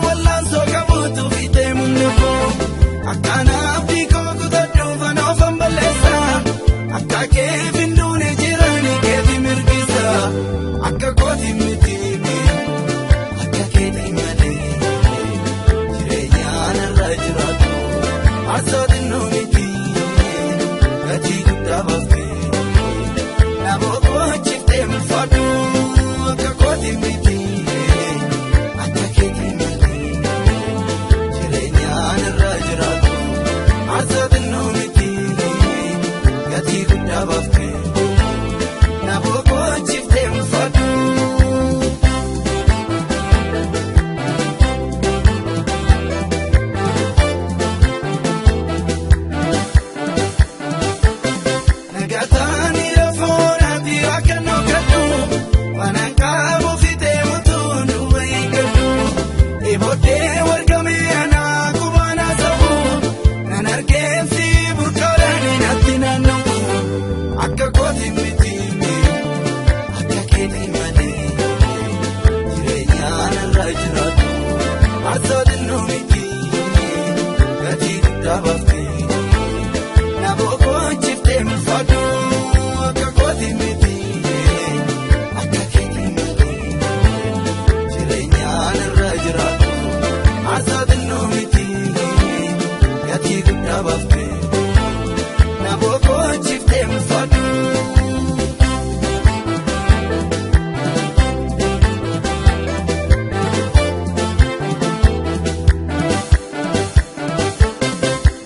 Wallaansoo qabuutu fiixee humna koo. Akkaanaaf diikoo kutadhuu fanoofan balleessa. Akka keef hin duune jiranii keeti mirgisa. Akka kooti miti akka keeti malee. Jireenyaan irra jiraatu arsootiin nu miti gatii guddaa baaftee. Na boqochiiftee mul'aadhu akka kooti miti akka keeti malee. Jireenyaan irra jiraatu arsootiin nu miti gatii guddaa baaftee. Na boqochiiftee mul'aadhu. Nagataani lafoonati akka nokkadhu waan qabu fitee mutuun duuba eeggadhu. Eebootee wargamee anaa qubaana sabu nan argeemsi burqaadhaan natti naanna'u. Akka kooti miti akka keeti malee jireenyaan irra jiraatu arsootiin nu miti gatii guddaa baaftee. Na boqochiiftee mul'aadhu akka kooti miti akka keeti malee. Jireenyaan irra jiraatu arsootiin nu miti gatii guddaa baaftee. Na boqochiiftee mul'aadhu.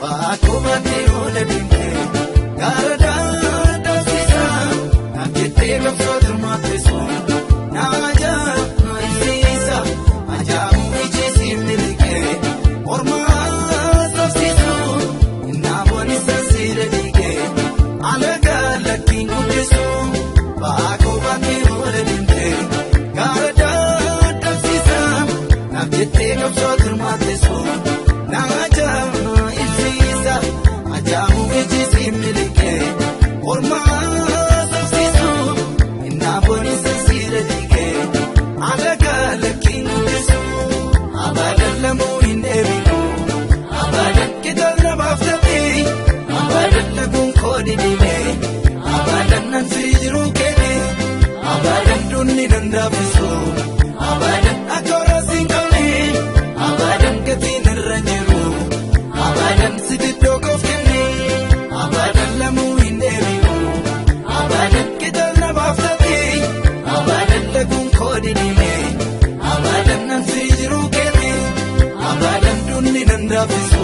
Baakuma ta'ee deemtee gaara daandasiisa naaf jettee qabsoo hirmaatteessu nama ajaa'ibsiisa ajaa'ibu ijjiisiif miliqee mormaa sabsiisu namoonni sasiira dhiigee alagaa lakkiin guddisu. Baakuma ta'ee deemtee gaara daandasiisa naaf jettee qabsoo hirmaatteessu nama ajaa'ibsiisa ajaa'ibu ijjiisiif miliqee mormaa sabsiisu namoonni sasiira dhiigee alagaa lakkiin guddisu. Abaadan lamuu hin deebi'u abaadan kitaabni baaftee abaadan laguun koodi dhibee abaadan nan firii jiruu keeti abaadan dunni dandaafisu abaadan akka horaas hin qabne abaadan gatiin irra jiru abaadan si diddoo koof kenne abaadan lamuu hin deebi'u abaadan kitaabni baaftee abaadan laguun koodi dhibee abaadan nan firii jiruu keeti abaadan dunni dandaafisu.